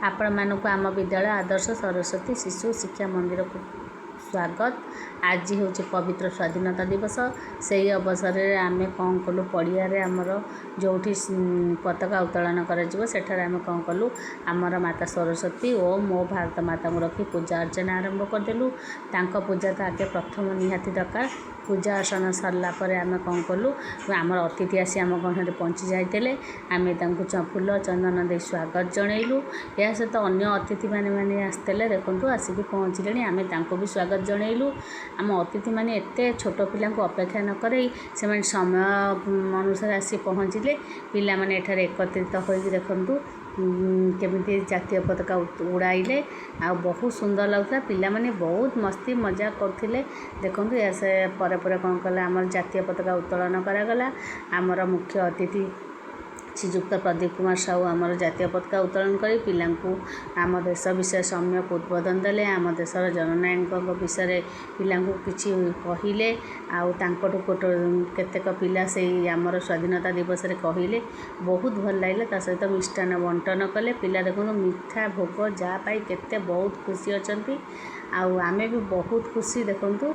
ଆପଣମାନଙ୍କୁ ଆମ ବିଦ୍ୟାଳୟ ଆଦର୍ଶ ସରସ୍ୱତୀ ଶିଶୁ ଶିକ୍ଷା ମନ୍ଦିରକୁ ସ୍ୱାଗତ। ଆଜି ହେଉଛି ପବିତ୍ର ସ୍ୱାଧୀନତା ଦିବସ। ସେଇ ଅବସରରେ ଆମେ କ'ଣ କଲୁ, ପଡ଼ିଆରେ ଆମର ଯେଉଁଠି ପତାକା ଉତ୍ତୋଳନ କରାଯିବ, ସେଠାରେ ଆମେ କ'ଣ କଲୁ, ଆମର ମାତା ସରସ୍ୱତୀ ଓ ମୋ ଭାରତ ମାତାଙ୍କୁ ରଖି ପୂଜା ଅର୍ଚ୍ଚନା ଆରମ୍ଭ କରିଦେଲୁ। ତାଙ୍କ ପୂଜା ତ ଆଗେ ପ୍ରଥମ ନିହାତି ଦରକାର। ପୂଜା ଅର୍ଚ୍ଚନା ସରିଲା ପରେ ଆମେ କ'ଣ କଲୁ, ଆମର ଅତିଥି ଆସି ଆମ ଗହଣରେ ପହଞ୍ଚି ଯାଇଥିଲେ। ଆମେ ତାଙ୍କୁ ଫୁଲ ଚନ୍ଦନ ଦେଇ ସ୍ୱାଗତ ଜଣେଇଲୁ। ଏହା ସହିତ ଅନ୍ୟ ଅତିଥିମାନେ ମାନେ ଆସିଥିଲେ। ଦେଖନ୍ତୁ, ଆସିକି ପହଞ୍ଚିଲେଣି। ଆମେ ତାଙ୍କୁ ବି ସ୍ୱାଗତ ଜଣେଇଲୁ। ଆମ ଅତିଥିମାନେ ଏତେ ଛୋଟ ପିଲାଙ୍କୁ ଅପେକ୍ଷା ନ କରେଇ ସେମାନେ ସମୟ ଅନୁସାରେ ଆସି ପହଞ୍ଚିଲେ। ପିଲାମାନେ ଏଠାରେ ଏକତ୍ରିତ ହୋଇକି ଦେଖନ୍ତୁ କେମିତି ଜାତୀୟ ପତାକା ଉଡ଼ାଇଲେ ଆଉ ବହୁତ ସୁନ୍ଦର ଲାଗୁଥିଲା। ପିଲାମାନେ ବହୁତ ମସ୍ତି ମଜା କରୁଥିଲେ। ଦେଖନ୍ତୁ, ଏହା ସେ ପରେ ପରେ କ'ଣ କଲେ, ଆମର ଜାତୀୟ ପତାକା ଉତ୍ତୋଳନ କରାଗଲା। ଆମର ମୁଖ୍ୟ ଅତିଥି ଶ୍ରୀଯୁକ୍ତ ପ୍ରଦୀପ କୁମାର ସାହୁ ଆମର ଜାତୀୟ ପତାକା ଉତ୍ତୋଳନ କରି ପିଲାଙ୍କୁ ଆମ ଦେଶ ବିଷୟରେ ସମ୍ୟକ ଉଦ୍ବୋଧନ ଦେଲେ। ଆମ ଦେଶର ଜନନାୟକଙ୍କ ବିଷୟରେ ପିଲାଙ୍କୁ କିଛି କହିଲେ ଆଉ ତାଙ୍କଠୁ କେତେକ ପିଲା ସେଇ ଆମର ସ୍ୱାଧୀନତା ଦିବସରେ କହିଲେ। ବହୁତ ଭଲ ଲାଗିଲା। ତା ସହିତ ମିଷ୍ଟାନ୍ନ ବଣ୍ଟନ କଲେ। ପିଲା ଦେଖନ୍ତୁ, ମିଠା ଭୋଗ ଯାହା ପାଇ କେତେ ବହୁତ ଖୁସି ଅଛନ୍ତି ଆଉ ଆମେ ବି ବହୁତ ଖୁସି। ଦେଖନ୍ତୁ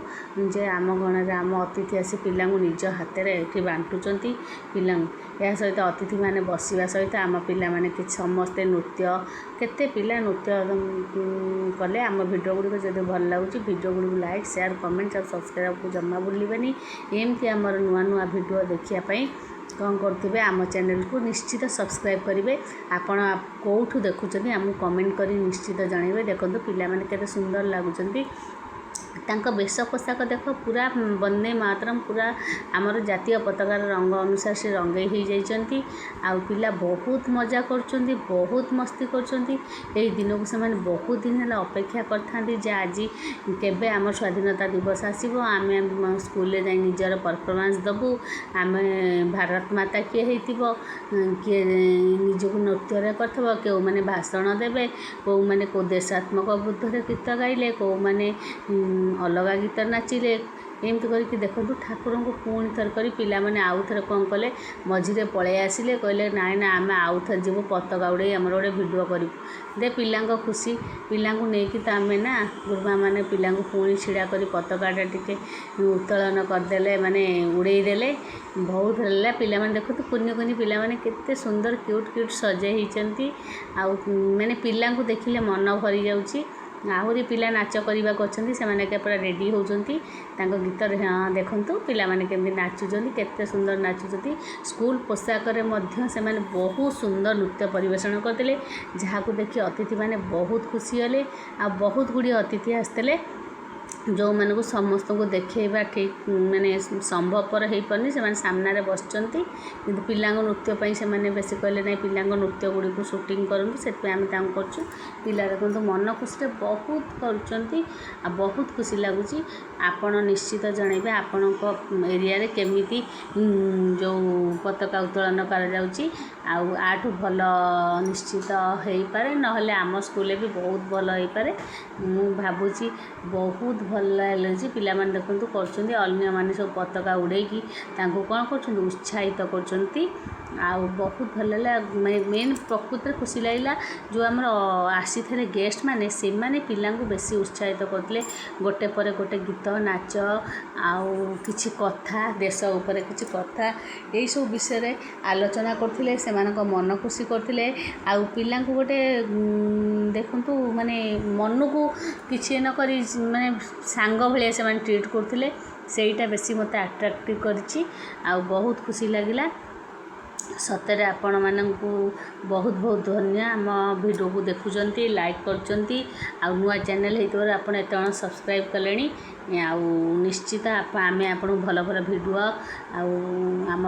ଯେ ଆମ ଗଣରେ ଆମ ଅତିଥି ଆସି ପିଲାଙ୍କୁ ନିଜ ହାତରେ ଏଠି ବାଣ୍ଟୁଛନ୍ତି ପିଲାଙ୍କୁ। ଏହା ସହିତ ଅତିଥିମାନେ ବସିବା ସହିତ ଆମ ପିଲାମାନେ କିଛି ସମସ୍ତେ ନୃତ୍ୟ, କେତେ ପିଲା ନୃତ୍ୟ କଲେ। ଆମ ଭିଡ଼ିଓ ଗୁଡ଼ିକ ଯଦି ଭଲ ଲାଗୁଛି, ଭିଡ଼ିଓ ଗୁଡ଼ିକୁ ଲାଇକ୍, ସେୟାର, କମେଣ୍ଟ ଆଉ ସବସ୍କ୍ରାଇବକୁ ଜମା ଭୁଲିବେନି। ଏମିତି ଆମର ନୂଆ ନୂଆ ଭିଡ଼ିଓ ଦେଖିବା ପାଇଁ କ'ଣ କରୁଥିବେ, ଆମ ଚ୍ୟାନେଲକୁ ନିଶ୍ଚିତ ସବସ୍କ୍ରାଇବ୍ କରିବେ। ଆପଣ କେଉଁଠୁ ଦେଖୁଛନ୍ତି, ଆମକୁ କମେଣ୍ଟ କରି ନିଶ୍ଚିତ ଜଣାଇବେ। ଦେଖନ୍ତୁ, ପିଲାମାନେ କେତେ ସୁନ୍ଦର ଲାଗୁଛନ୍ତି। ତାଙ୍କ ବେଶ ପୋଷାକ ଦେଖ, ପୁରା ବନ୍ଦେ ମାତରମ୍, ପୁରା ଆମର ଜାତୀୟ ପତାକାର ରଙ୍ଗ ଅନୁସାରେ ସେ ରଙ୍ଗେଇ ହେଇଯାଇଛନ୍ତି। ଆଉ ପିଲା ବହୁତ ମଜା କରୁଛନ୍ତି, ବହୁତ ମସ୍ତି କରୁଛନ୍ତି। ଏହି ଦିନକୁ ସେମାନେ ବହୁତ ଦିନ ହେଲା ଅପେକ୍ଷା କରିଥାନ୍ତି ଯେ ଆଜି କେବେ ଆମ ସ୍ୱାଧୀନତା ଦିବସ ଆସିବ, ଆମେ ସ୍କୁଲରେ ଯାଇ ନିଜର ପରଫର୍ମାନ୍ସ ଦେବୁ। ଆମେ ଭାରତ ମାତା କିଏ ହେଇଥିବ, କିଏ ନିଜକୁ ନୃତ୍ୟରେ କରିଥିବ, କେଉଁମାନେ ଭାଷଣ ଦେବେ, କେଉଁମାନେ କେଉଁ ଦେଶାତ୍ମକ ବୋଧରେ ଗୀତ ଗାଇଲେ, କେଉଁମାନେ ଅଲଗା ଗୀତ ନାଚିଲେ, ଏମିତି କରିକି। ଦେଖନ୍ତୁ, ଠାକୁରଙ୍କୁ ପୁଣି ଥରେ କରି ପିଲାମାନେ ଆଉ ଥରେ କ'ଣ କଲେ, ମଝିରେ ପଳେଇ ଆସିଲେ। କହିଲେ, ନାଇଁ ନା, ଆମେ ଆଉ ଥରେ ଯିବୁ, ପତାକା ଉଡ଼େଇ ଆମର ଗୋଟେ ଭିଡ଼ିଓ କରିବୁ ଦେ। ପିଲାଙ୍କ ଖୁସି, ପିଲାଙ୍କୁ ନେଇକି ତ ଆମେ ନା ଗୁରୁମାମାନେ ପିଲାଙ୍କୁ ପୁଣି ଛିଡ଼ା କରି ପତାକାଟା ଟିକେ ଉତ୍ତୋଳନ କରିଦେଲେ, ମାନେ ଉଡ଼େଇ ଦେଲେ। ବହୁତ ହେଲା। ପିଲାମାନେ ଦେଖନ୍ତୁ, କୁନି କୁନି ପିଲାମାନେ କେତେ ସୁନ୍ଦର କ୍ୟୁଟ୍ କ୍ୟୁଟ୍ ସଜେଇ ହେଇଛନ୍ତି। ଆଉ ମାନେ ପିଲାଙ୍କୁ ଦେଖିଲେ ମନ ଭରି ଯାଉଛି। ଆହୁରି ପିଲା ନାଚ କରିବାକୁ ଅଛନ୍ତି, ସେମାନେ ଏକା ପୁରା ରେଡ଼ି ହେଉଛନ୍ତି ତାଙ୍କ ଗୀତରେ। ହଁ, ଦେଖନ୍ତୁ ପିଲାମାନେ କେମିତି ନାଚୁଛନ୍ତି, କେତେ ସୁନ୍ଦର ନାଚୁଛନ୍ତି। ସ୍କୁଲ ପୋଷାକରେ ମଧ୍ୟ ସେମାନେ ବହୁତ ସୁନ୍ଦର ନୃତ୍ୟ ପରିବେଷଣ କରିଥିଲେ, ଯାହାକୁ ଦେଖି ଅତିଥିମାନେ ବହୁତ ଖୁସି ହେଲେ। ଆଉ ବହୁତ ଗୁଡ଼ିଏ ଅତିଥି ଆସିଥିଲେ, ଯେଉଁମାନଙ୍କୁ ସମସ୍ତଙ୍କୁ ଦେଖେଇବା ଠିକ୍ ମାନେ ସମ୍ଭବପର ହେଇପାରୁନି। ସେମାନେ ସାମ୍ନାରେ ବସିଛନ୍ତି, କିନ୍ତୁ ପିଲାଙ୍କ ନୃତ୍ୟ ପାଇଁ ସେମାନେ ବେଶୀ କହିଲେ, ନାଇଁ, ପିଲାଙ୍କ ନୃତ୍ୟ ଗୁଡ଼ିକୁ ସୁଟିଂ କରନ୍ତୁ। ସେଥିପାଇଁ ଆମେ ତାଙ୍କୁ କରୁଛୁ। ପିଲା ଦେଖନ୍ତୁ, ମନ ଖୁସିରେ ବହୁତ କରୁଛନ୍ତି ଆଉ ବହୁତ ଖୁସି ଲାଗୁଛି। ଆପଣ ନିଶ୍ଚିତ ଜଣାଇବେ ଆପଣଙ୍କ ଏରିଆରେ କେମିତି ଯେଉଁ ପତାକା ଉତ୍ତୋଳନ କରାଯାଉଛି। ଆଉ ୟାଠୁ ଭଲ ନିଶ୍ଚିତ ହେଇପାରେ, ନହେଲେ ଆମ ସ୍କୁଲରେ ବି ବହୁତ ଭଲ ହେଇପାରେ। ମୁଁ ଭାବୁଛି ବହୁତ ଭଲ ଲାଗୁଛି। ପିଲାମାନେ ଦେଖନ୍ତୁ କରୁଛନ୍ତି। ଅନ୍ୟମାନେ ସବୁ ପତାକା ଉଡ଼େଇକି ତାଙ୍କୁ କ'ଣ କରୁଛନ୍ତି, ଉତ୍ସାହିତ କରୁଛନ୍ତି। ଆଉ ବହୁତ ଭଲ ହେଲା। ମେନ୍ ପ୍ରକୃତରେ ଖୁସି ଲାଗିଲା ଯେଉଁ ଆମର ଆସିଥିଲେ ଗେଷ୍ଟ ମାନେ, ସେମାନେ ପିଲାଙ୍କୁ ବେଶୀ ଉତ୍ସାହିତ କରୁଥିଲେ। ଗୋଟେ ପରେ ଗୋଟେ ଗୀତ, ନାଚ ଆଉ କିଛି କଥା, ଦେଶ ଉପରେ କିଛି କଥା, ଏଇସବୁ ବିଷୟରେ ଆଲୋଚନା କରୁଥିଲେ। ସେମାନଙ୍କ ମନ ଖୁସି କରୁଥିଲେ। ଆଉ ପିଲାଙ୍କୁ ଗୋଟେ ଦେଖନ୍ତୁ, ମାନେ ମନକୁ କିଛି ନ କରି ମାନେ ସାଙ୍ଗ ଭଳିଆ ସେମାନେ ଟ୍ରିଟ୍ କରୁଥିଲେ। ସେଇଟା ବେଶୀ ମୋତେ ଆଟ୍ରାକ୍ଟିଭ୍ କରିଛି ଆଉ ବହୁତ ଖୁସି ଲାଗିଲା। ସତରେ ଆପଣମାନଙ୍କୁ ବହୁତ ବହୁତ ଧନ୍ୟ, ଆମ ଭିଡ଼ିଓକୁ ଦେଖୁଛନ୍ତି, ଲାଇକ୍ କରୁଛନ୍ତି ଆଉ ନୂଆ ଚ୍ୟାନେଲ୍ ହେଇଥିବାରୁ ଆପଣ ଏତେ ଜଣ ସବସ୍କ୍ରାଇବ୍ କଲେଣି। ଆଉ ନିଶ୍ଚିତ ଆମେ ଆପଣଙ୍କୁ ଭଲ ଭଲ ଭିଡ଼ିଓ ଆଉ ଆମ